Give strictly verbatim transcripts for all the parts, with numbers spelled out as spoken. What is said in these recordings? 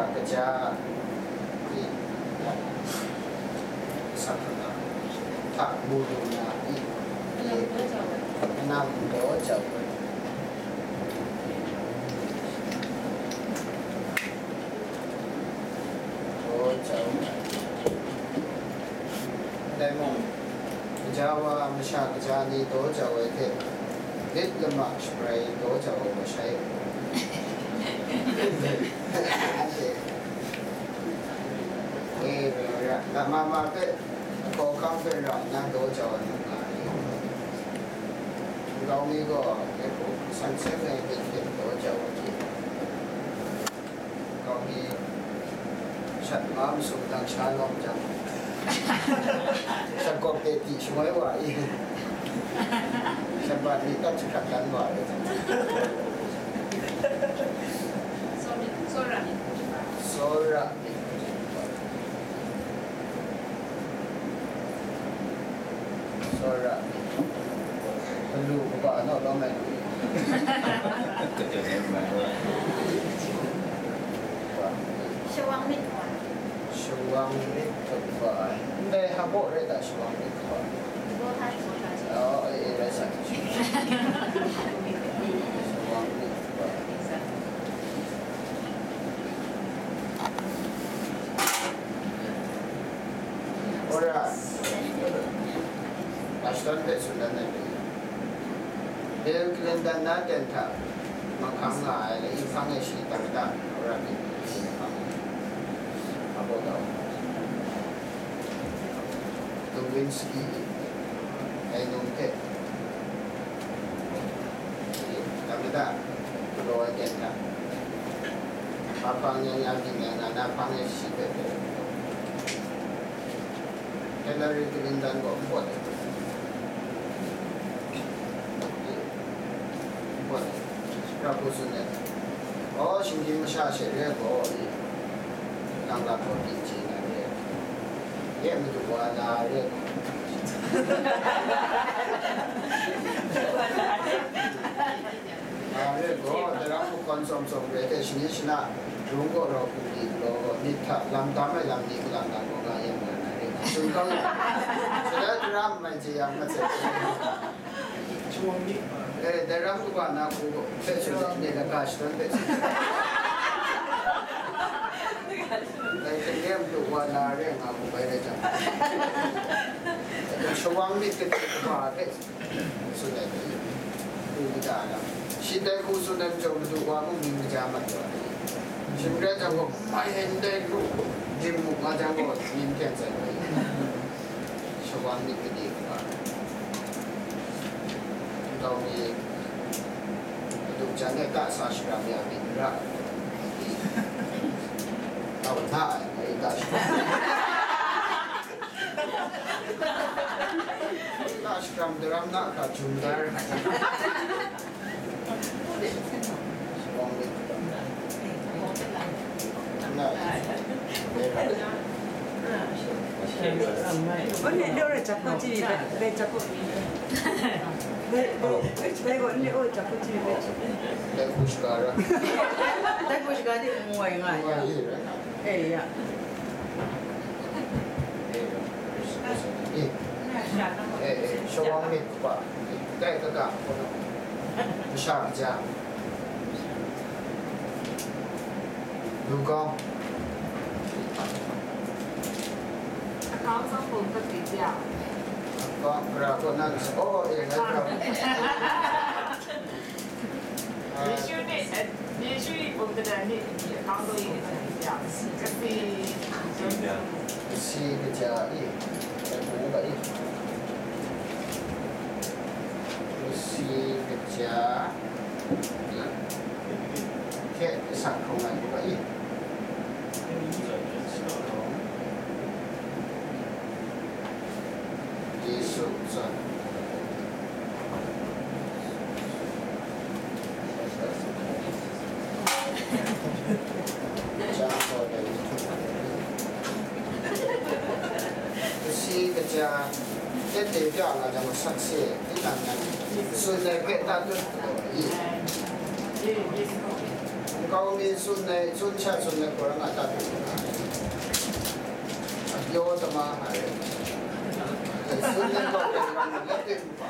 Kaja i, sa hkra na, hta mu lu na i, i, kanam daw jau ai. Daw jau ai. Dai mung, kaja wa masha kaja ni daw jau ai hte, lit lama shabrai daw jau ai gaw shai. Anhte, e, ra, ra, lama ma hpe, hkawhkam hpe ra nna daw jau ai mung nga ai. Nkau mi gaw, e, hku, san seng ai myit hte daw jau ai hte, nkau mi shat ma masum dan sha lawm jang, shat gawp de ti shangoi wa i, shat bat ni tat jahkrat dan wa ai jang. Tsawra myit. Tsawra myit. Tsawra myit. Galu kaba naw lawm ai. Shawang myit wa. Shawang myit wa. Ndai hpa rai ta shawang myit wa. Bo hta, bo hta. Oh, eh, eh, rai sa. Shawang myit wa. Ora, Ashton hpe tsun dan ai. Bill Clinton na ten hta mahkang nga ai, le, yinghpang e shi tam da, ora ni, abaw dau. Lewinsky, ai num hte, tam da, galaw ai ten hta, hpa hpang yang yang, ging yang nga na hpang e shi hpe hpe. Hillary Clinton gaw n pawt ai. N pawt ai. Pra hku tsun ai. Aw, shinggyim masha she re ai gaw, nang lam gaw byin chye na re ai. E madu wa na re ai. Nga re gaw, daram mahkawn tsawm tsawm re hte, shani shana, rung gaw rau hku li galaw gaw, myit hta lam dam ai lam ni galang dan gaw nga yang nga na re, tsun kau yang, shaloi daram mai chye yang, matsat. Shawang myit. Eh, daram kaba na hku gaw, hpe tsun let, ne laka shadawn hpe tsun. Dai hte nem lu wa na re nga mu bai rai jang. Shawang myit kade kaba hpe tsun ai ni, hku kaja ai lam. Shi dai hku tsun ai majaw, madu wa mung mying kaja mat wa ai ni. Shing rai jang gaw, mai ai ndai hku, dim mu nga jang gaw, mying hkyen tsai wa ai ni. Shawang myit kade kaba. Nkau mi, madu jan e ta sa sharam ya myit n ra. Tau hta ai, ngai ta sharam. Ashram daram na hkra jum dar. Dai hku shaga ra. Dai hku shaga de n wai nga ai. Wai ra. Eh, ya. Eh, eh, eh, shawang myit kaba, dai kaga hku na, masha kaja, lu kau, akau tsawm hpung hkrit byi bya, akau, pra kaw na, oh, eh, ngai pra. Yesu ni, eh, Yesu i bum kadan ni, ni akau taw yin kaja ni, kasi, kasi kaja i, bu ga i, kasi kaja i, ke sa krung ai bu ga i. Yesu zawn. Jang gaw dai ni htung na de ni? Kasi kaja, tete pya nga jang, sakse, tinang nan, tsun ai hpe tatut galaw ai i? Nkau mi tsun ai, tsun sha tsun ai hkawr nga ta pyi nga ai. Pyaw tama nga ai. Tsun ai hkawr nga ai, let it go.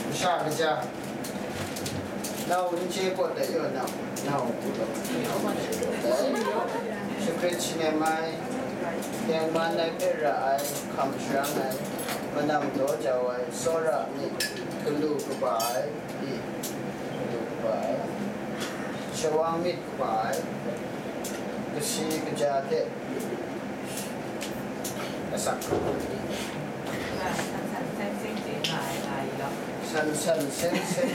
Masha kaja, nau n chye pawt de yaw nau, nau u law. Shakrit shanem ai, tengman ai hpe ra ai, hkam sharang ai, manam daw jau ai, tsawra myit, galu kaba ai, i, galu kaba ai, shawang myit kaba ai, kasi kaja hte asak. San san seng seng.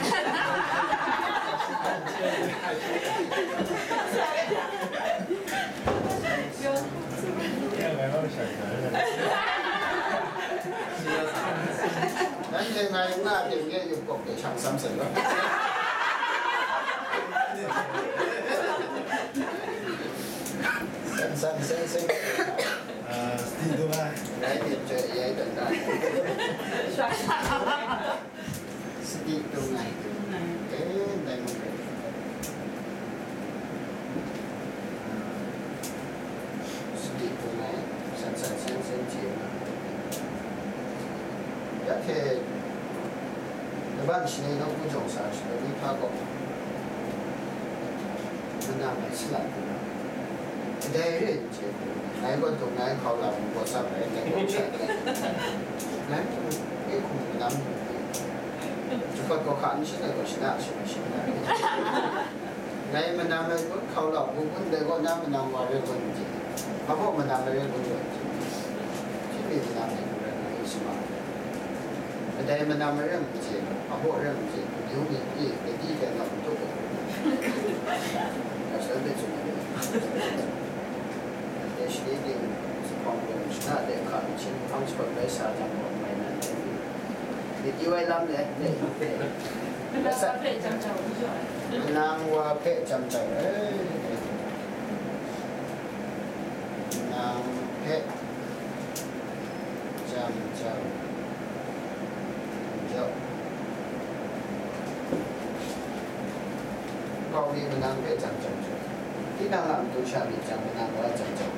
Nanhte ngai n na ting ge yupkawk de shang sam sai law. San san seng seng. Ah, sadi tu ai. Ngai myit chyoi ai dan dan. Sadi tu ai. Eh, ndai mung rai. Sadi tu ai. San san seng seng chye. Ya hte, laban shangai nawku jawng sa ai shaloi, mihpa gaw manam ai salat, kadai re ai n chye, ngai gaw dung ngai hkau la mu gaw tsap ai, ngai gaw shat ai. Ngai mung e hkum manam, jahpawt gaw hka n shin ai gaw, shana shana shana. Ngai manam ai kun, hkau la mu kun, dai gaw na manam wa re kun n chye, hpa gaw manam ai re kun gaw n chye, hpyi manam ai kun rai nna, ngai shaman ai. Kadai manam rai n chye, hpa gaw rai n chye, amyu myit pyi, gadi hte nau n tup ai. Ngai shaloi hpe tsun ai. Dai shani ting, zuphpawng hkum shana de hka, nhpyit hpang shakawt rai sa jang gaw, mai nan ai. Myit yu ai lam le, le, le. Nang wa hpe jam jam, eh. Nang hpe jam jam. Jau. Nkau mi manam hpe jam jam jau. Tinang a matu sha myit jang, manam wa jam jam.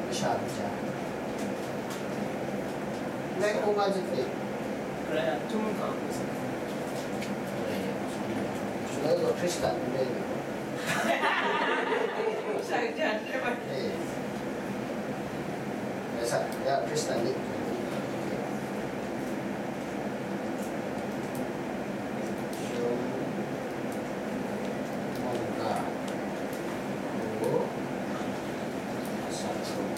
Masha masha. Ndai hku nga jit ni? Shaloi gaw Hkristan n rai ni gaw. Eh. Rai sa, ya Hkristan ni. Shum, mungga, hku, asak shum.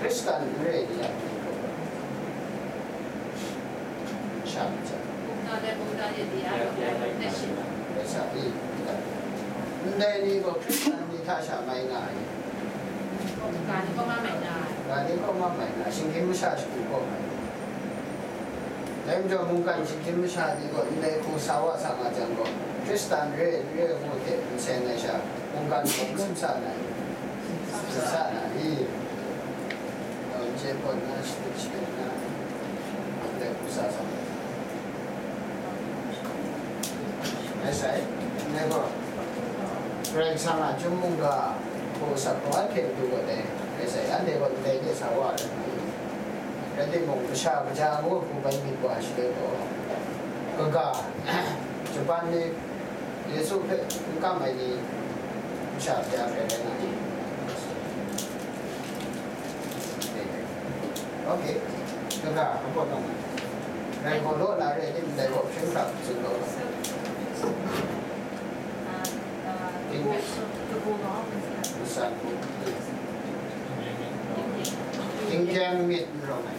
Hkristan n rai ni a, masha masha. Rai sa, i, ndai ni gaw Hkristan ni hta sha mai nga ai. Ga ni kaw ma mai nga ai. Ga ni kaw ma mai nga ai. Shinggyim masha shagu kaw mai. Dai majaw, mungkan shinggyim masha ni gaw ndai hku sa wa sa nga jang gaw, Hkristan re, re ngu hte n seng ai sha, mungkan gaw n sim sa na i? Sim sa na i? Gaw, n chye pawt na, shadut shaden na, ndai hku sa sa nga. Rai sai, ndai gaw, Karai Kasang a chyum mungga hku sa hkawng a hte matu gaw dai, rai sai, anhte gaw ndai hte sa wa ai. Rai timung, masha kaja ngu hku bai myit wa shaloi gaw, kaga, Japan ni Yesu hpe n kam ai ni, masha kaja hpe rai nga ai. Ok, kaga, kabaw tawng ai. Rai gaw law na re tim, ndai gaw hpring hkra tsun law. Ting, nsan hku, tingkyang myit n rawng ai.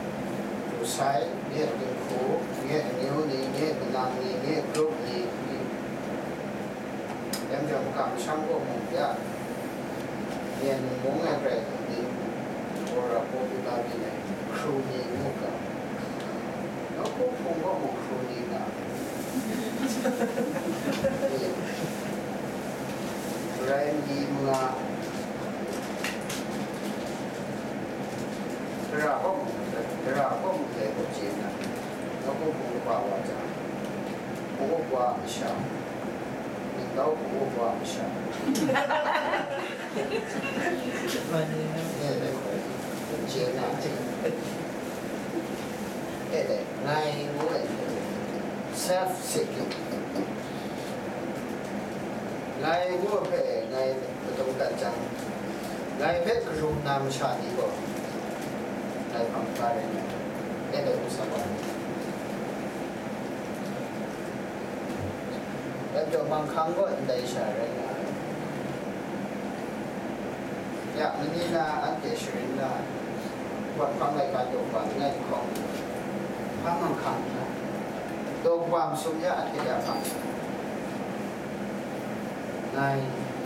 Lusai, nye dinghku, nye amyu ni, nye manang ni, nye grup ni, yan jawng makam masham gaw mung ya, Myen mung ai Karai Kasang ni, Ora Popular ni, Hkru ni ngu ga, nawku hpung gaw mung hkru ni nga, rai mi manga, Tara kaw mung, tara kaw mung dai kaw chye nna, nawku hpung kaba wa jang, hpung kaba masha, ningtau hpung kaba masha. Eh, dai gaw, chye nna, eh, dai, ngai ngu ai, self seeking. Ngai ngu ai hpe ngai padum dat jang, ngai hpe karum na masha ni gaw, ngai hpang hkra rai nga ai, e dai hku sa wa ai. Dai majaw, manghkang gaw ndai sha rai nga ai. Ya, mani na anhte sharin na ai, Wunpawng laika daw kaba langai hkawng, hpa manghkang hta, daw kaba masum ya ahte ya hpang, ngai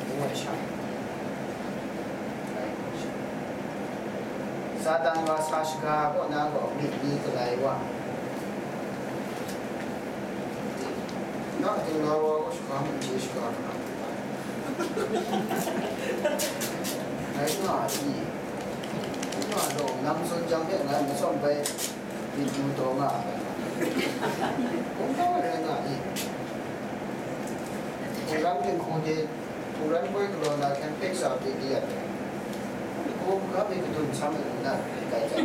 ngu ai sha, ngai ngu ai sha. Satan wa sa shaga kaw na gaw myit ni galai wa, na htinglau wa gaw shaga mung chye shaga hkra. Ngai nga ai i? N nga law, nang tsun jang hte ngai matsawm bai myit yu taw nga ai. Hkungga rai nga i? Hkungran dinghku de, hkungran poi galaw na hkyen hpe tsa pyi di ai. Hkungga myit kadun sam ai nna dai jang.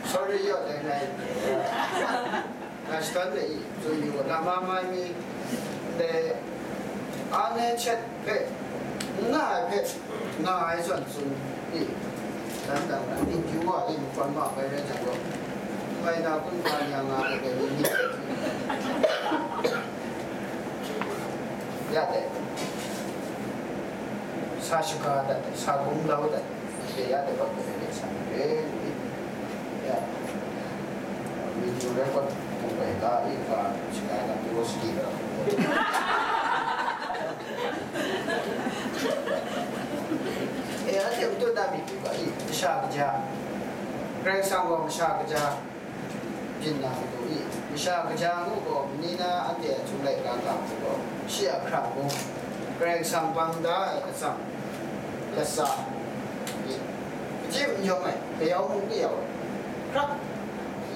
Sorry yaw dai ngai. Ngai shadawn de i, tsun yu, lama mai mi, ndai, a ne chet hpe, n nga ai hpe, nga ai zawn tsun i, dan dan na, ning yu wa i, makwan ma bai rai jang gaw, ngai na kun hpa ni a nga ai hpe ni ni, ya de, sa shaga dat, sa gumlau dat. Kaya de bak de sa ni re. Ya. Video record kung bai ta i ka, sika na video ski ra. E, anhte matu na myit yu ga i, masha kaja. Karai Kasang gaw masha kaja. Byin na matu i, masha kaja ngu gaw, mani na anhte a htum laika ga hku gaw, shi a hkra mung, Karai Kasang bang da ai atsam, latsa, i, hpyi n yawng ai, kayau mung kayau ai, hkrak,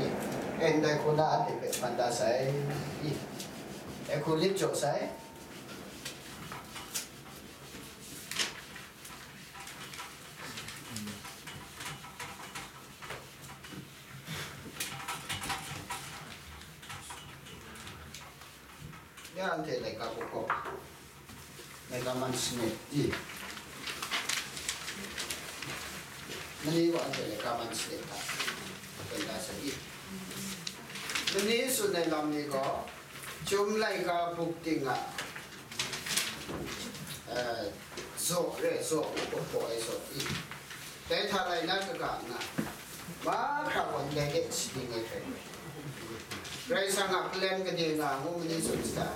i, e, ndai hku na anhte hpe man da sai, i, e hku lit jaw sai. Ya, anhte laika hku gaw, laika man sanit i? Mani gaw anhte laika man sanit hta, hkyen da sai i? Mani tsun ai lam ni gaw, Chyum laika buk ting a, eh, zaw re, zaw, hpaw hpaw ai zaw i. Dai hta lai na kaga nga, mahkra gaw ndai de shaning ai hkrai. Karai Kasang a plan gade nga ngu mani tsun sata?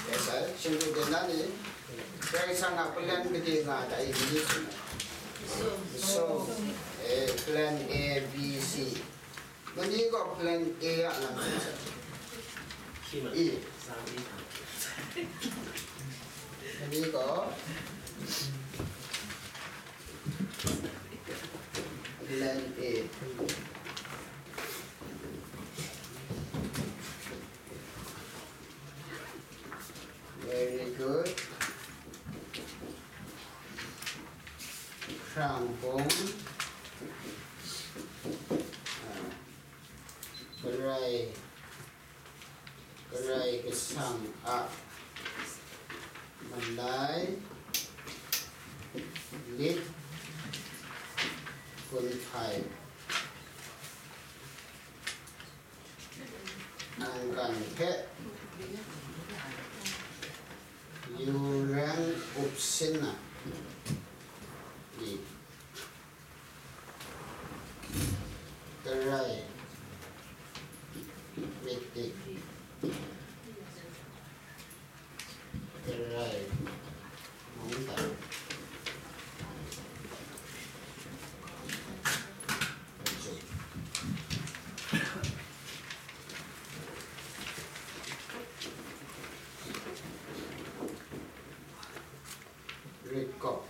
Yes, ai, shingkut de na ni, Karai Kasang a plan gade nga ai hta i mani tsun ai? Sum. Eh, plan A, B, C. Mani gaw plan A a lam tsun sai. I. Mani gaw plan A. Very good. Hkrang bung, ah, Karai, Karai Kasang a malai lit kun hpai. Nang kan hpe yu reng up sin na, i, Karai myit dik, Karai mungdan. Red cup.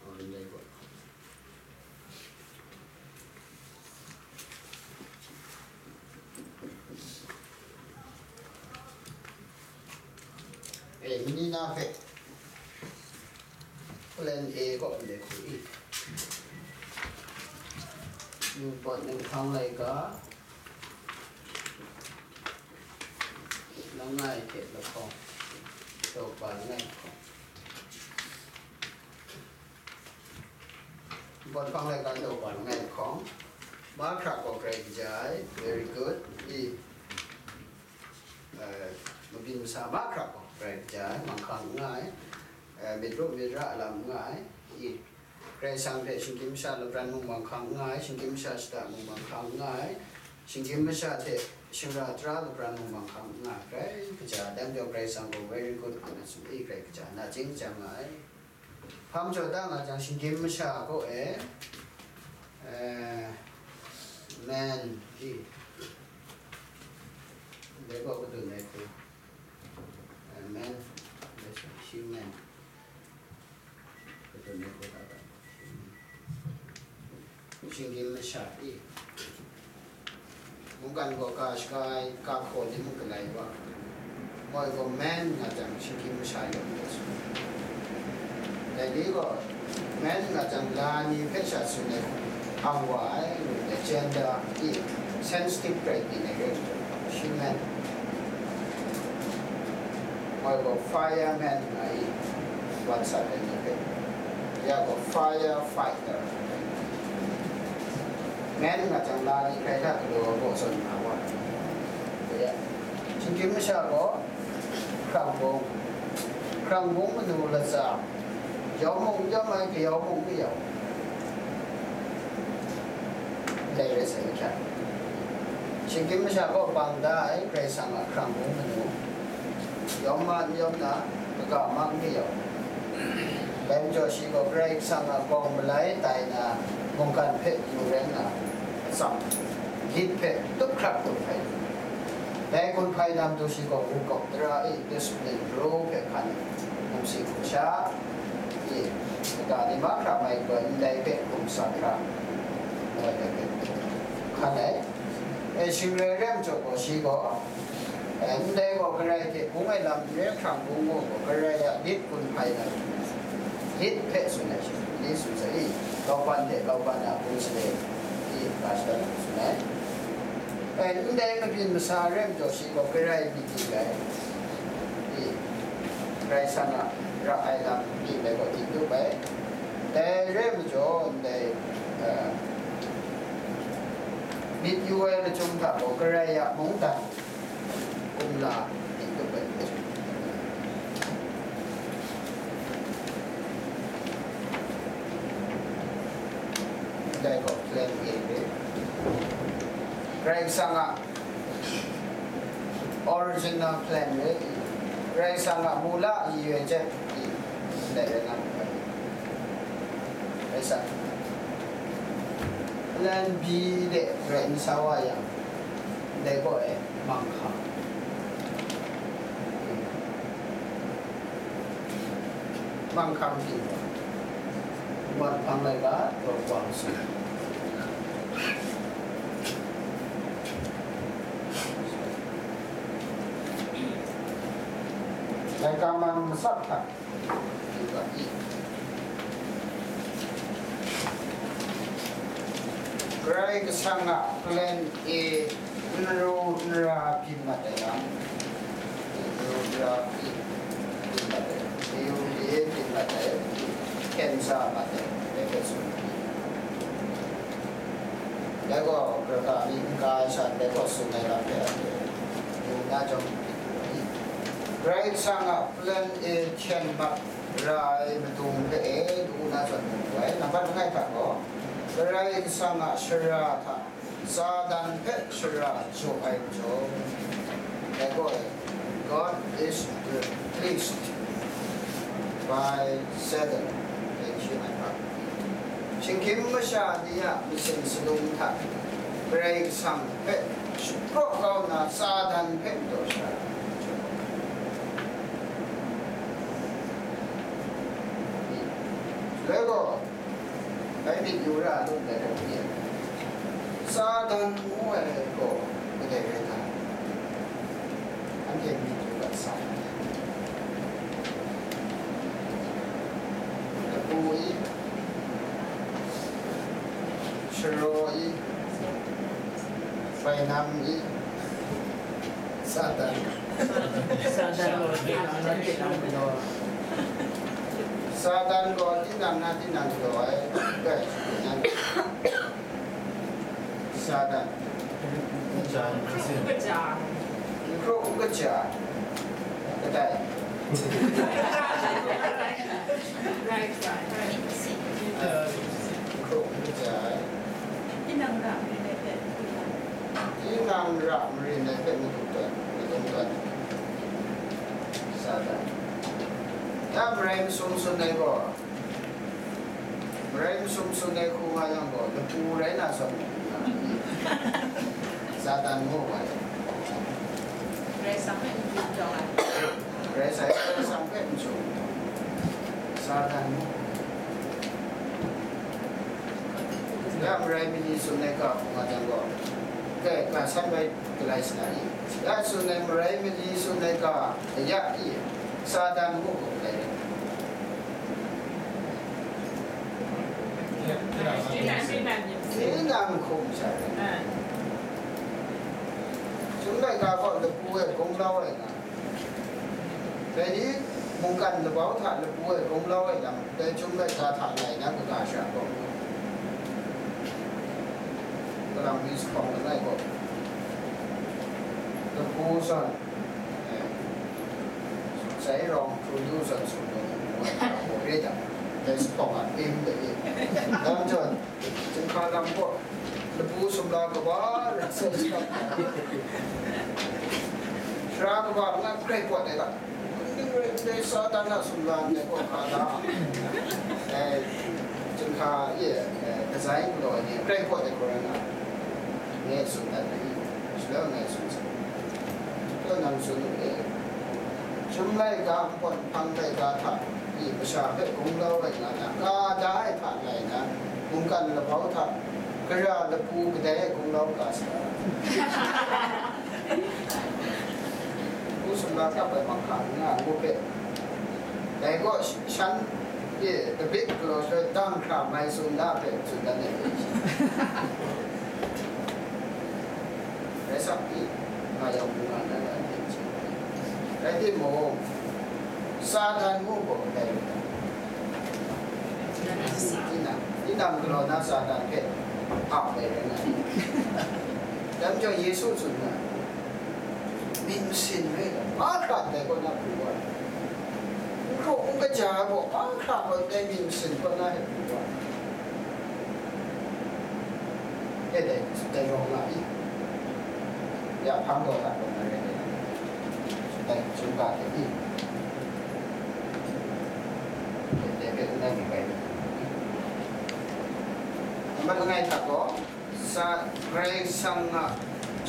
Oh, ndai gaw. Eh, mani na hpe plan A gaw ndai hku i. Ningpawt ninghpang laika, langai hte lahkawng, daw kaba langai lahkawng. Ningpawt ninghpang laika daw kaba langai lahkawng. Mahkra gaw grai kaja ai, very good. I, eh, mabyin masa mahkra gaw grai kaja ai, manghkang n nga ai, eh, myit ru myit ra a lam n nga ai. I, Karai Kasang hte shinggyim masha lapran mung manghkang n nga ai, shinggyim masha shada mung manghkang n nga ai, shinggyim masha hte shingra tara lapran mung manghkang n nga ai, grai kaja ai. Dai majaw Karai Kasang gaw very good nna tsun, i, grai kaja, nachying kaja nga ai. Hpa majaw da nga jang, shinggyim masha gaw e, eh, man, i, dai gaw kadun ai hku, eh, man, human. Kadun ai hku hta gaw, shinggyim masha i, mungkan gaw ka shaga ai, ka hkaw ni mung galai wa, moi gaw man nga jang, shinggyim masha yawng de su. Dai ni gaw man nga jang, la ni hpe sha tsun ai hku hpang wa ai, ngu ai, gender i, sensitive rai ni ai rai, human. Moi gaw fireman nga i, wan sat ai ni hpe, ya gaw firefighter. Man nga jang, la ni hkrai hta galaw ai gaw zawn nga wa. Ya, shinggyim masha gaw hkrang bung, hkrang bung manu latsa, yawm mung n yawm ai, kayau mung n kayau, dai rai sai hkya. Shinggyim masha gaw bang da ai Karai Kasang a hkrang bung manu, yawm ma n yawm na, kaga ma n kayau. Dai majaw shi gaw Karai Kasang a gawng malai tai na, mungkan hpe yu rai nna, atsam, lit hpe tup hkrat gun hpai. Dai gun hpai na matu shi gaw wukawp tara e, discipline, rule hpe hkan, namsi hkum sha, e, kaga ni mahkra mai gaw ndai hpe hkum sa hkra, ndai hpe hkan ai. E, shing rai rai majaw gaw, shi gaw, e, ndai gaw Karai hte bung ai lam n re, hkrang bung gaw Karai a lit gun hpai na, lit hpe tsun ai shi, li tsun sai, lauban hte lauban a bung shaloi, i, ka shadawn tsun ai. E, ndai mabyin masa rai majaw, shi gaw Karai myit ting ai, i, Karai Kasang a ra ai lam myit dai gaw ting tup ai. Dai rai majaw, ndai, e, myit yu ai lachyum hta gaw Karai a mungdan kumla ting tup ai. Dai gaw plan A re. Karai Kasang a original plan re. Karai Kasang a mula yi yue jet i, dai rai nga ai. Karai Kasang plan B de rai n sa wa yang, dai gaw e, manghkang. Manghkang ting gaw, mat hpang laika, daw kaba sung. Laika man masak hta, Karai Kasang a plan A n ru n ra byin mat ai lam, n ru n ra byin, byin mat ai, A U D A byin mat ai, hkyen sa mat ai, dai hpe tsun. Dai gaw, Greka mi n-ga ai sha ndai gaw tsun ai lam hpe anhte mu na jawng, Karai Kasang a plan A hkyen mat ra ai madung hpe e du na zawn mu ai. Nambat langai hta gaw, Karai Kasang a shara hta Satan hpe shara jaw ai majaw, dai gaw e, God is pleased by Satan, dai shi ai hpa. Shinggyim masha ni a masin salum hta Karai Kasang hpe shapraw kau nna, Satan hpe daw sha ai majaw, Myit yu ra lu ndai gaw ni? Satan ngu ai gaw kadai rai ta? Anhte myit yu ga sa ai. Lapu i, sharaw i, bainam i, Satan. Satan gaw tinang na tinang galaw ai. Satan gaw tinang na tinang galaw ai. Dai, Satan. Kaja. Kaja. N hkraw n kaja. Kadai. Right, right, right. N hkraw n kaja ai. Tinang ra marin ai hpe. Tinang ra marin ai hpe madu tawn, madu tawn. Satan. Ya marai masum sun ai gaw, marai masum sun ai hku nga yang gaw, lapu rai na zawn, Satan ngu ai. Karai Kasang hpe n-gun jaw ai. Karai Kasang, Karai Kasang hpe n-gun, Satan ngu. Ya marai mali tsun ai ga hku nga jang gaw, kai, ka san bai galai sa na i? Ya tsun ai marai mali tsun ai ga, ya i, Satan ngu hku galai rai. Tinang, tinang, tinang. Tinang hkum sha rai. Ah. Chyum laika gaw lapu e gunglau ai nga. Dai ni mungkan labau hta lapu e gunglau ai lam, dai Chyum laika hta lai na kaga sha gaw, kalang mi zuphpawng langai gaw, lapu zawn, eh, sai rawng hkru yu zawn sung gaw, ngu ai hta gaw re ai, dai zuphpawng a lim dai ni, dam zawn, Jinghka lam gaw, lapu sumla kaba rai sai sa. Sara kaba langai grai pawt ai ga, ning rai ndai Satan a sumla ndai gaw hka da. Dai, jinghka e, eh, kazai galaw ai ni grai pawt ai hku rai nga, ngai tsun dat ai, shaloi ngai tsun sai. Taw nang tsun u e, Chyum laika npawt hpang laika hta i masha hpe gunglau ai nga na, ka da ai hta lai na, mungkan labau hta gara lapu kadai e gunglau ga sa. Lapu sumla kap ai mahkra n nga ngu hpe, dai gaw shan e kabit galaw shaloi dang hkra mai tsun da hpe tsun dan ai. Rai sa pyi, nga yang mung nga na, anhte n chye ai. Rai timung, Satan ngu gaw kadai rai ta? Tinang, tinang galaw na Satan hpe ap ai rai nga ai. Dai majaw Yesu tsun nga ai, myit masin rai ta, mahkra ndai kaw na hpu wa, n hkraw n kaja ai gaw, mahkra gaw ndai myit masin kaw na e hpu wa. E dai, dai rawng nga i. Ya hpang gaw hta gaw na rai dai. Dai, Chyum ga hte i. Dai, dai hpe n rai mi bai. Amat langai hta gaw, sa, Karai Kasang a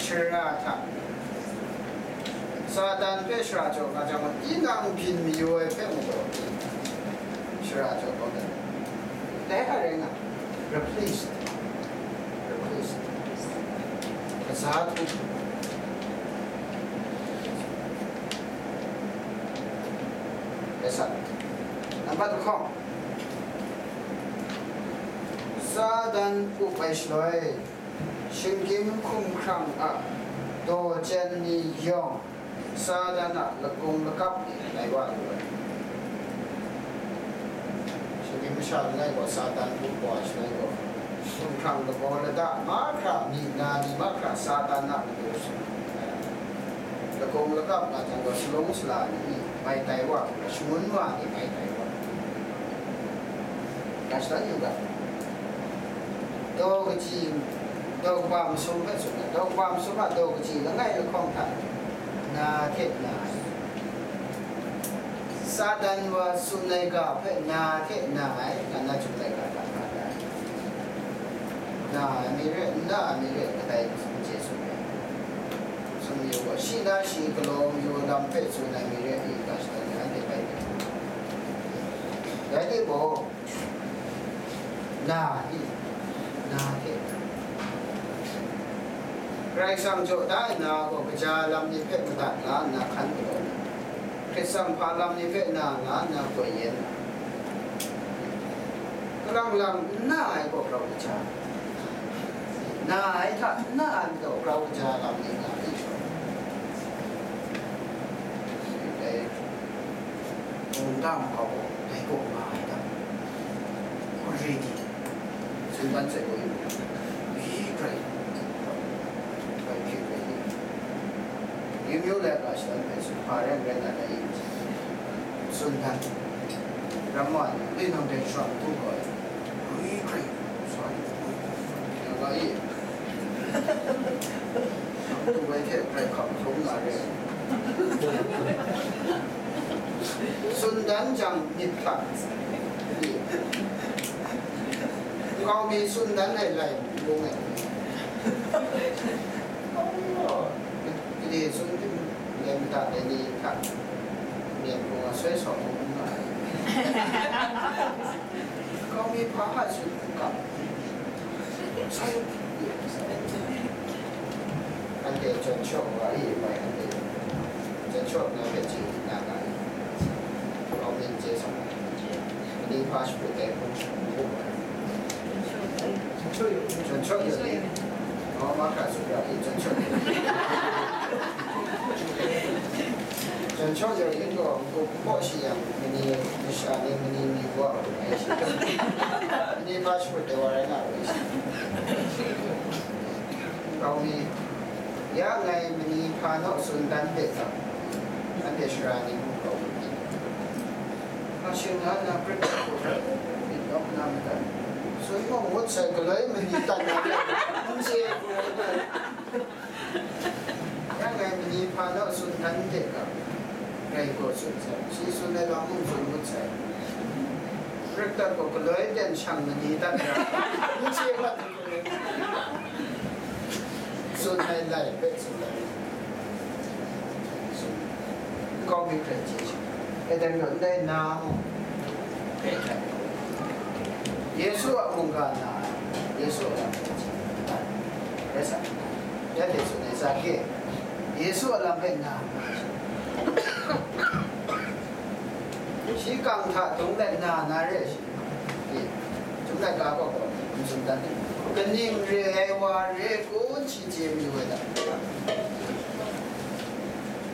shara hta, Satan hpe shara jaw nga jang gaw, tinang byin mayu ai hpe mung gaw, shara jaw kau dat ai. Dai hta rai nga, replace, replace, kaza htu, rai sa. Nambat lahkawng, Satan up ai shaloi, shinggyim hkumhkrang a daw chyen ni yawng, Satan a lakung lakap ni tai wa lu ai. Shinggyim masha langai gaw Satan up wa shaloi gaw, hkumhkrang lagaw lada mahkra, myi na ni mahkra Satan a matu shaloi, lakung lakap nga jang gaw, shalung sala ni mai tai wa, shangun ma ni mai tai wa. Ga shadawn yu ga. Daw kaji, daw kaba masum hpe tsun ai. Daw kaba masum a daw kaji langai lahkawng hta na hte na ai. Satan wa tsun ai ga hpe na hte na ai, nga na Chyum laika hta nga ai. Na ai mi re, n na ai mi re, kadai n chye tsun ai. Tsun yu gaw, shi na shi galaw mayu lam hpe tsun ai mi re, i ga shadawn ai, anhte bai. Rai timung, Na i, na hte. Karai Kasang jaw da ai na gaw kaja lam ni hpe madat la nna hkan galaw na, Hkrit Kasang hpa lam ni hpe na nga nna goi yen na, kalang lang n na ai gaw grau kaja, na ai hta n na ai gaw grau kaja lam ni nga ai shawng. Dai mungdan hpa gaw dai kaw nga ai ta? Hkrit ni, Sumdan sai gaw yu, i, grai, grai hpyi rai ni, yu myu lai ga shadan hpe tsun hpa rai n rai na dai i? Sumdan, ramma ni, ni nang dai shawng hkrum gaw ai, i, grai, sa ni, nga ga i? Tu wai hte grai hkam hkrum na re. Sumdan jang myit hkak. Nkau mi sumdan ai lai bung ai. Gade sum tim lai mada ai ni hta, myen hpung a soi sawm hkrum na ai. Nkau mi hpa hpa sut hkap. Sai, anhte chyawn shaw wa i, mai anhte chyawn shaw na hpe chye na ga i? Nkau mi n chye sa ai. Mani hpa shaput ai hpung shaput ai. Chyawn shaw yaw ni. Ngaw mahkra tsun ra i, chyawn shaw yaw ni. Chyawn shaw yaw yin gaw, nkup nkaw shi yang, mani masha ni, mani myu wa ai shi. Mani hpa shaput ai wa rai nga ai shi. Nkau mi, ya ngai mani hpa naw sumdan de ta? Anhte sara ni mung grau mat ai. Hpa shing nga na, prit hku rai, myit lawm na madan. Sui mung ngut sai, galoi mani tan na, n chye hku rai. Ya ngai mani hpa naw sumdan de ga, rai gaw tsun sai, shi tsun ai lam mung tsun ngut sai. Prit dat gaw galoi ten shang mani tan ra, n chye mat. Tsun ai lai hpe tsun ai. Tsun. Nkau mi hkrai chye shi. E dan gaw ndai na mung, Yesu a mungga na ai, Yesu a lam hpe chye ai. Rai sa, ya de tsun ai, Zake, Yesu a lam hpe na, shi kang hta dung let na na re shi. Chyum laika gaw gaw n tsun dan ai. Kaning re ai wa re kun shi chye mayu ai ta?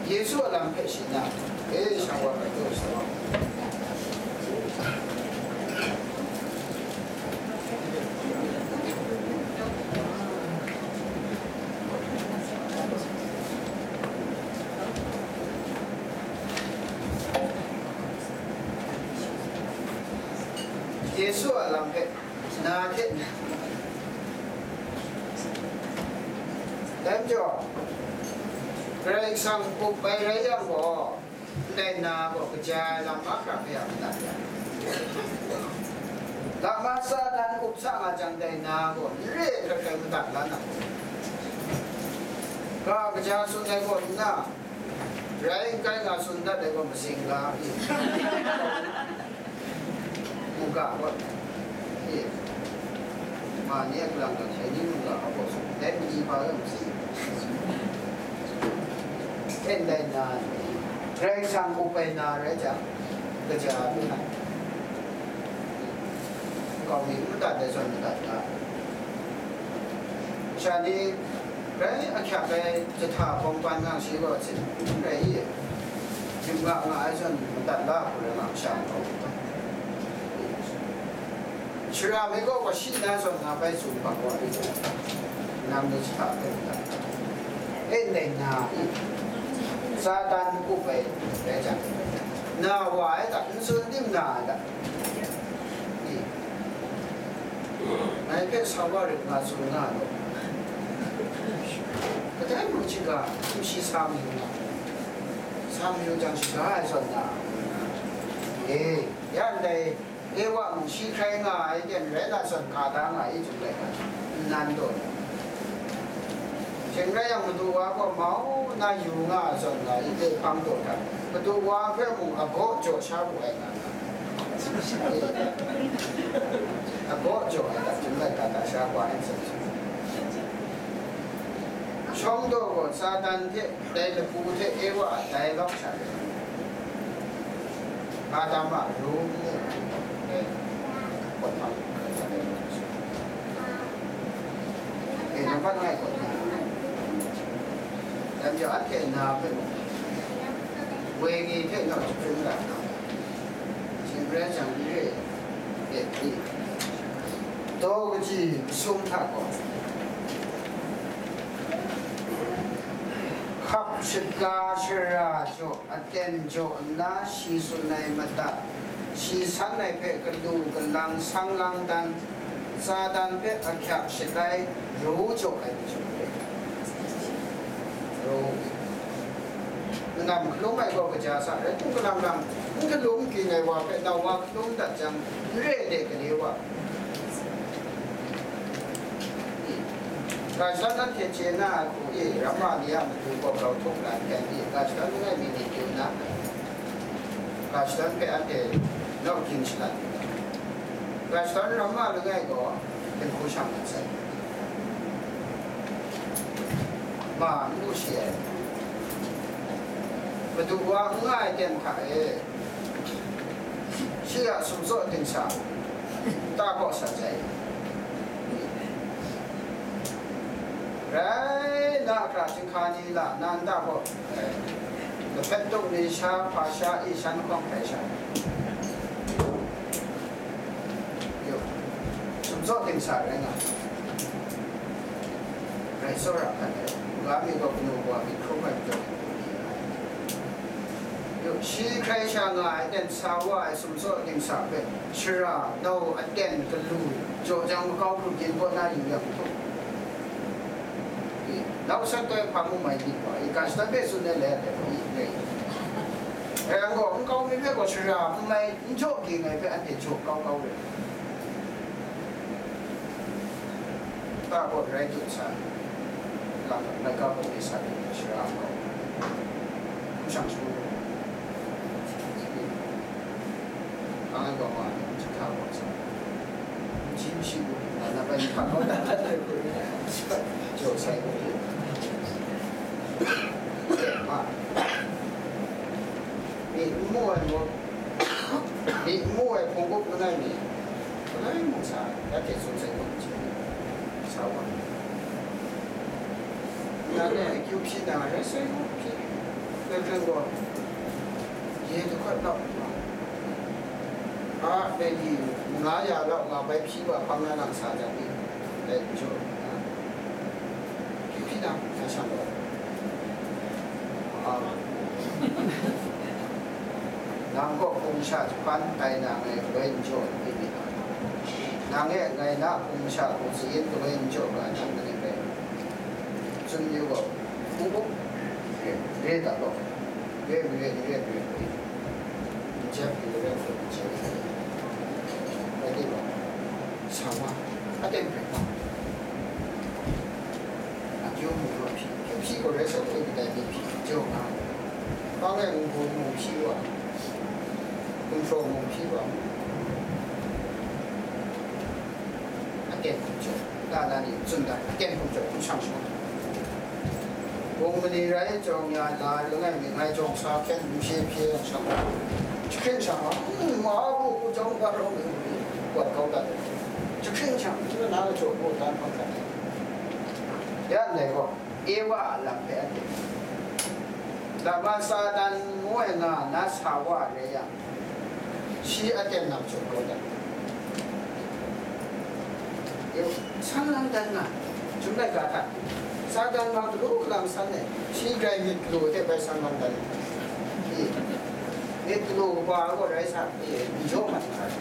Yesu a lam hpe shi na, e, shang wa hpe tsun sa wa. Yesu a lam hpe na hte na, dai majaw, Karai Kasang up ai rai yang gaw, ndai na gaw kaja ai lam mahkra hpe a madat ya. Lama Satan up sa nga jang, ndai na gaw n re ai hkrai hkrai madat la na, ga kaja tsun ai gaw nna, rai n kai nga tsun dat ai gaw masing la, i? Mungga gaw, i? Ma ni a kalang gaw, hkye ni mungga gaw, dai mani hpa gaw masing. E ndai na, Karai Kasang up ai na rai jang, kaja mi ai. Nkau mi madat ai zawn madat ga. Sha ni rai ahkyak ai jahta bawng ban nang shi gaw hte n rai i? Hkrim ga nga ai zawn madat la hku rai nga, masha nkau. Shara mi gaw gaw shi na zawn nga bai tsun hpang gaw ai, nang ni jahta hpe madat. E ndai na i? Satan up ai rai jang, na wa ai ta, n tsun tim na ai ta? I, ngai hpe sa wa rit nga tsun nga law, kadai mung hkying ga, hkum shi sa mayu nga, sa mayu jang, shaga ai zawn na, e, ya ndai Ewa mung shi hkrai nga ai ten rai na zawn, ga da nga i, tsun ai hta, nnan taw ni. Shing rai yang, madu wa gaw mau na yu nga ai zawn nga i, hte hpang taw hta, madu wa hpe mung agaw jaw sha wu ai nga, Agaw jaw ai hta, chyum laika hta sha kwa ai hte, shawng daw gaw Satan hte dai lapu hte Ewa a dialogue sha rai. Adam a ru nmu, eh, kawt hpang, eh, nambat ngai kawt hpang. Dai majaw anhte na hpe mung, wenyi hte naw jahpring ra, Singren jang n re, e, i, daw kaji masum hta gaw, hkap shaka shara jaw, aten jaw nna, shi tsun ai mada, shi san ai hpe galu galang sang lang dan, Satan hpe ahkyak shalai ru jaw ai ni chyawm re. Ru. Nnan hkalum ai gaw kaja sa rai, n kalang lang, n hkalum ging ai wa hpe nau wa hkalum dat jang, n re de gale wa. Ga shadawn anhte chye na ai hku e, ramma ni a matu gaw grau htuk na n rai, ga shadawn langai mi ni kyu na, ga shadawn hpe anhte nawk ging shalat, ga shadawn ramma langai gaw, hpyen hku shang mat sai. Ma n lu shi ai. Madu wa n nga ai ten hta e, shi a sumtsaw dingsa, ta kaw sa jai. Rai na, hkra chyinghka ni la na nta gaw, eh, lahpet tuk ni sha, hpa sha, i shan hkawng hkrai sha. Yo, sumtsaw dingsa rai nga. Rai tsawra hkan ai, ga mi gaw kanu wa myit hkrum ai majaw, yo, shi hkrai sha nga ai ten sa wa ai sumtsaw dingsa hpe, shara, nau, aten, galu, jaw jang makau hkrum yin kaw na yu yang htung, i, nau sat tai hpa mu mai myit wa, i, ga shadawn hpe tsun ai le, i, rai. Rai yang gaw, nkau mi hpe gaw shara n mai, n jaw ging ai hpe anhte jaw kau kau rai. Ta gaw rai dut sa, ga, laika hpawng de sa de, shara gaw, n shang shu, ang ai gaw ma, jahta gaw sa, n jin shi u, na, na bai hpa gaw, jaw sai gaw, ma, mi n mu ai gaw, Myi n mu ai hpung gup langai mi, langai mung sa, ya hte tsun sai mung hte, sa wa. Nang e akyu hpyi na, rai sai gaw hpyi, rai rai gaw, ye dahkawt nau nna, a, Maggi nga ya lau nga bai hpyi wa hpang na nang sa jang ni, dai n jaw nna, hpyi hpyi na, ngai shang gaw, a, nang kaw hpung sha jahpan tai na ngai galoi n jaw n myit, nang e ngai na hpung sha hku tsayin galoi n jaw ga nang kaning rai? Tsun yu gaw, hpung gup re, re da gaw, re mare, re mare, n jep yu re hku n jep, rai timung, sa wa, aten hpe, akyu mu gaw hpyi, akyu hpyi gaw rai sa, hpyi kadai mi hpyi jaw nga, hpang e nhku mu hpyi wa, gumhpraw mu hpyi wa, aten hkum jaw, na na ni tsun dat, aten hkum jaw, hkum shang shang. Wung mani rai jawng ya na langai mi ngai jawng sa hkyen n hpye hpye yang shang, jahkring shang a, mm, ma bu bu jawng ga rawng mi, wat kau dat, jahkring shang, na na jaw bu dan hpang dat. Ya ndai gaw, Ewa a lam hpe anhte, dama Satan ngu ai nga na sa wa rai yang, shi aten nang jaw kau dat. Yu, san lang dan nga, Chyum laika hta, Satan gaw galu galang san ai, shi grai myit galu hte bai san lang dan. I, myit galu kaba gaw rai sa, i, n jaw mat nga ai.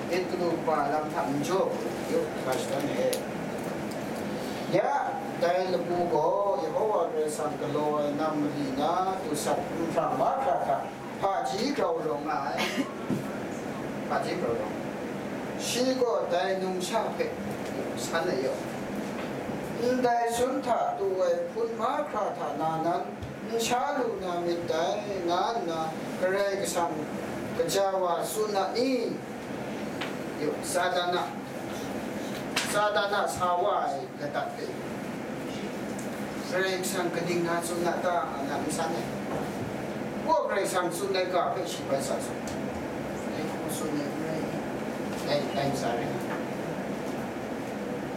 Myit galu kaba lam hta n jaw, yu, ga shadawn e. Ya, dai lapu gaw Yehova Karai Kasang galaw ai nam mali na, dusat nhprang mahkra hta, hpaji grau rawng nga ai, hpaji grau rawng. Shi gaw dai numsha hpe san ai yaw, ndai sun hta tu ai hpun mahkra hta na nan n sha lu na myit dai, nga nna Karai Kasang Kaja wa tsun na ni? Yu, Satan a, Satan a sa wa ai ladat hpe, Karai Kasang kaning na tsun na ta, a na n san ai. Wa Karai Kasang tsun ai ga hpe shi bai sa sat. Dai hku tsun ai n rai, dai, dai ntsa rai.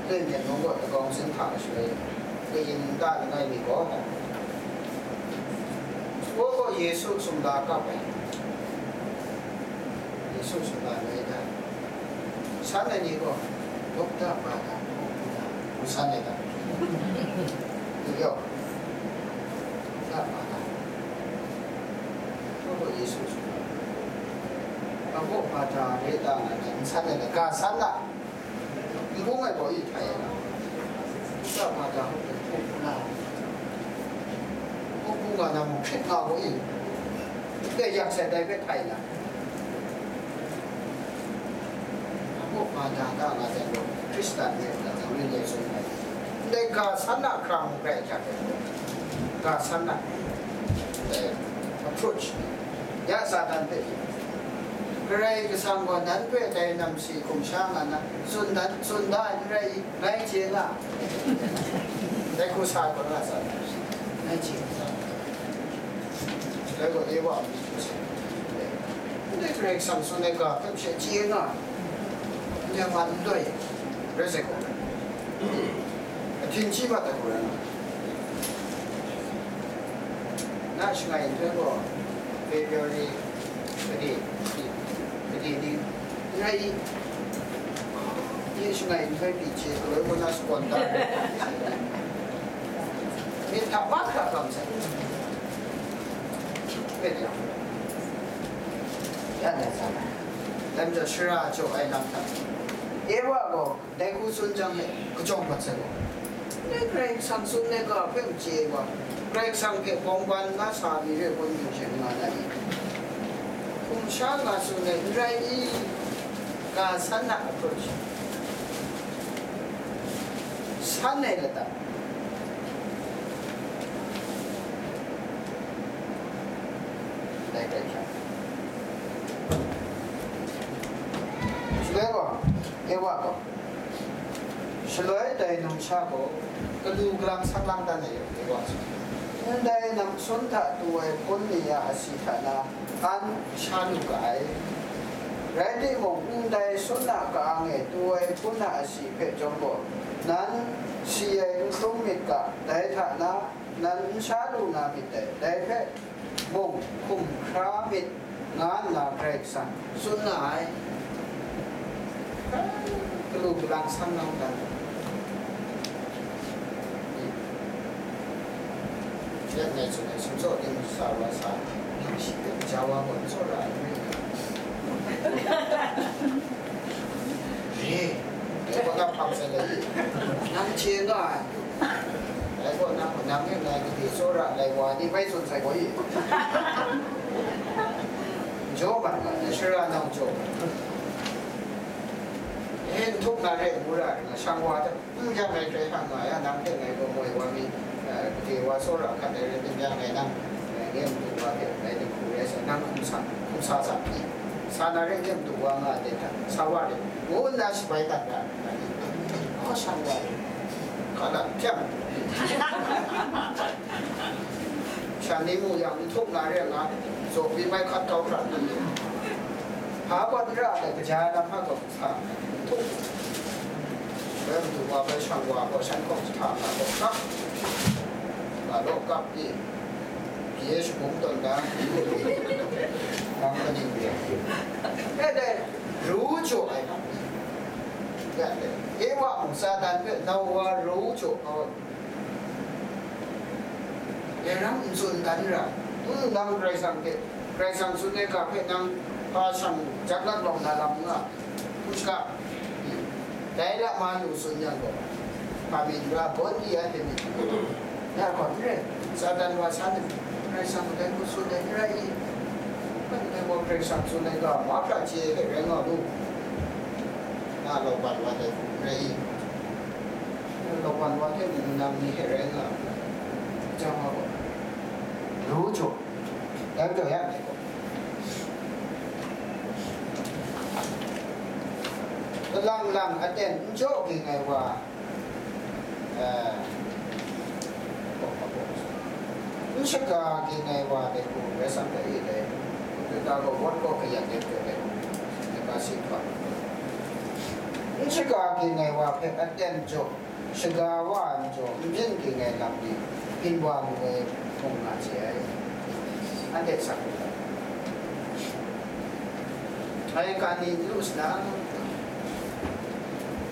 Dai myen mung gaw, lagaw nsin hta shaloi, kayin nta langai mi gaw, gaw gaw Yesu sumla kap ai. Yesu sumla lai da. San ai ni gaw, Dokta Bada, Dokta, ngu san ai da. Yu yau, Dokta Bada. Gaw gaw Yesu sumla. Gaw gaw Bada re da nga, nsan ai da, ga san da. N bung ai gaw i htai ai na, Dokta Bada hpe hpung hpung na, hpung hpung nga na mung hkrit nga gaw i, dai yak sai dai hpe htai na, Dokta Bada da nga dan gaw, Hkristan ni a hta nang rin dai tsun ai. Ndai ga san na hkra mung rai hkyak ai, ga san na, eh, approach. Ya Satan hpe, Karai Kasang gaw nan hpe dai namsi hkum sha nga na, tsun dan, tsun da n rai i, ngai chye nga. Dai hku sa gaw nga Satan, ngai chye nga. Dai gaw Ewa a myit hku sa. Ndai Karai Kasang tsun ai ga hpe she chye nga. Ndai man n doi, rai sai gaw. Ahkying chi mat ai hku rai nga. Na shangai nhtoi gaw, February, gade, gade ni, n rai i? Nye shangai nhtoi pyi hte, galoi kaw na shakawn da, myit hta mahkra hkam sai. Myit yang, yan ai sa ai. Dai majaw, shara jaw ai lam hta, Ewa gaw, dai hku tsun jang e, kajawng mat sai gaw, ndai Karai Kasang tsun ai ga hpe n chye ai wa, Karai Kasang hpe bawng ban na sa mi re kun, yu hte n nga na i? Hkum sha nga tsun ai n rai i? Ga san na approach, san ai lata, dai Karai Kasang. Shaloi gaw, Ewa gaw, shaloi dai numsha gaw, kalu kalang saklang dan ai, Ewa gaw, ndai namsun hta tu ai hpun ni a asi hta na, an sha lu ga ai. Rai timung, ndai sun a ka-ang e tu ai hpun a asi hpe chyawm gaw, nan si ai n hkrum myit ga, dai hta na, nan n sha lu na myit dai, dai hpe mung hkum hkra myit, nga nna Karai Kasang tsun nga ai. Kalu kalang sang nang dan, yak ngai tsun ai, sumtsaw ting sa wa sa, nang shi hpe ja wa gaw n tsawra ai, re, dai gaw na hpang sai lai i? Nang chye nga ai. Dai gaw na, nang e ngai gade tsawra lai wa ni bai tsun sai gaw i? Jaw mat nga, na shara nau jaw. E, n htuk na re, ngu ra ring, shang wa hta, n yang ngai hkrai hkang nga ya, nang hte ngai gaw moi wa mi, eh, gade wa tsawra hkat ai rai tim, ya ngai nang, eh, nem du wa hte ngai dinghku rai sai, nang hkum sa, hkum sa sa pyi, sa na ring, nem du wa nga ai hta, sa wa ring, ngu nna shabai dat ra. Hkaw shan wa, hka lam hpyang. Shan ni mu yang, n htuk na re nga, zaw pyi mai hkat kau hkra, hpa gaw n ra ai, kaja ai lam hpa gaw sa, n htuk. Bai madu wa bai shang wa gaw, shan hkawm jahta nga gaw kap, nga law kap pyi, pyi e shabung tawn da, nang kaning re? E dai, ru jaw ai hpa, ya dai, Ewa mung Satan hpe nau wa ru jaw kau ai. Dai ram n tsun dan ra, n, nang Karai Kasang hte, Karai Kasang tsun ai ga hpe nang hpa shang jak lak lawng na lam n nga, hku shaka, dai lama lu tsun yang gaw, hpa myit n ra, gawn di anhte myit, ya gaw n rai, Satan wa san ai, Karai Kasang dai hku tsun ai n rai i? Ndai gaw Karai Kasang tsun ai ga mahkra chye ai hte rai nga lu, na lauban wa dai hku n rai i? Lawan wa hte mung nang ni hte rai nga, jang wa gaw, lu jaw, dai majaw ya ndai gaw, Lang lang aten n jaw ging ai wa, eh, n shaga ging ai wa de ku rai sam de i de, tu ta gaw wat gaw kayan de de de, de ka si hpa. N shaga ging ai wa hpe aten jaw, shaga wa n jaw, n byin ging ai lam ni, byin wa lu ai hpung nga che ai. Anhte sak u ga. Ngai kani n lu sa na,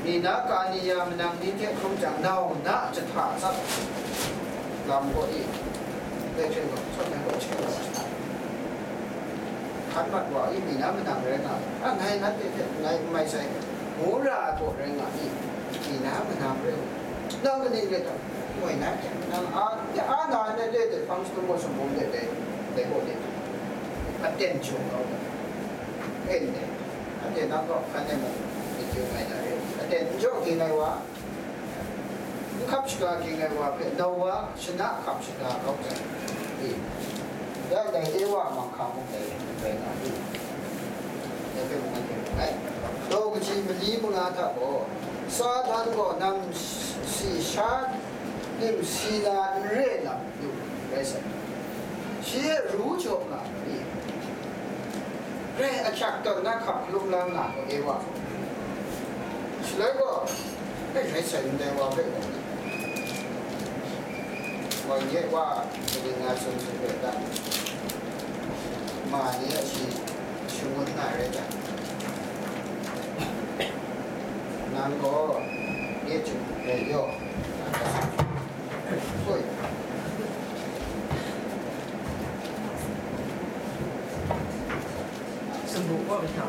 mi na kani ya manang ni hte hkrum jang, nau na jahta tsap lam gaw i, dai hte gaw, tsawt na gaw hte gaw, hkan mat wa i, mi na manang rai nga, a, ngai nanhte hte ngai n mai sai, mura ai gaw rai nga i, mi na manang rai nga, nang kaning rai ta, moi na hte manang a, a na ai na de de, hpang shatup gaw sumhpung de de, de gaw de, aten jaw kau ga. Pen de, anhte nang kaw hkan e mung, myit yu mai na re. Aten n jaw ging ai wa, n hkap shaga ging ai wa hpe, nau wa shana hkap shaga kau jang, i, ya dai Ewa manghka mung dai rai nga i. Dai hpe mung anhte rai. Daw kaji mali manga hta gaw, Satan gaw nang si sha nim si na n re lam, yu rai sai. Shi e ru jaw nga ai ni, rai ahkyak tawn na hkap hkalum la nga gaw, Ewa. Shaloi gaw, rai rai sai ndai wa hpe gaw, wai nye wa, kaning nga tsun tsun rai ta, ma ni a shi shangun na rai ta, nang gaw, nye chyu rai yaw, Oi. Sumpu kaw hta,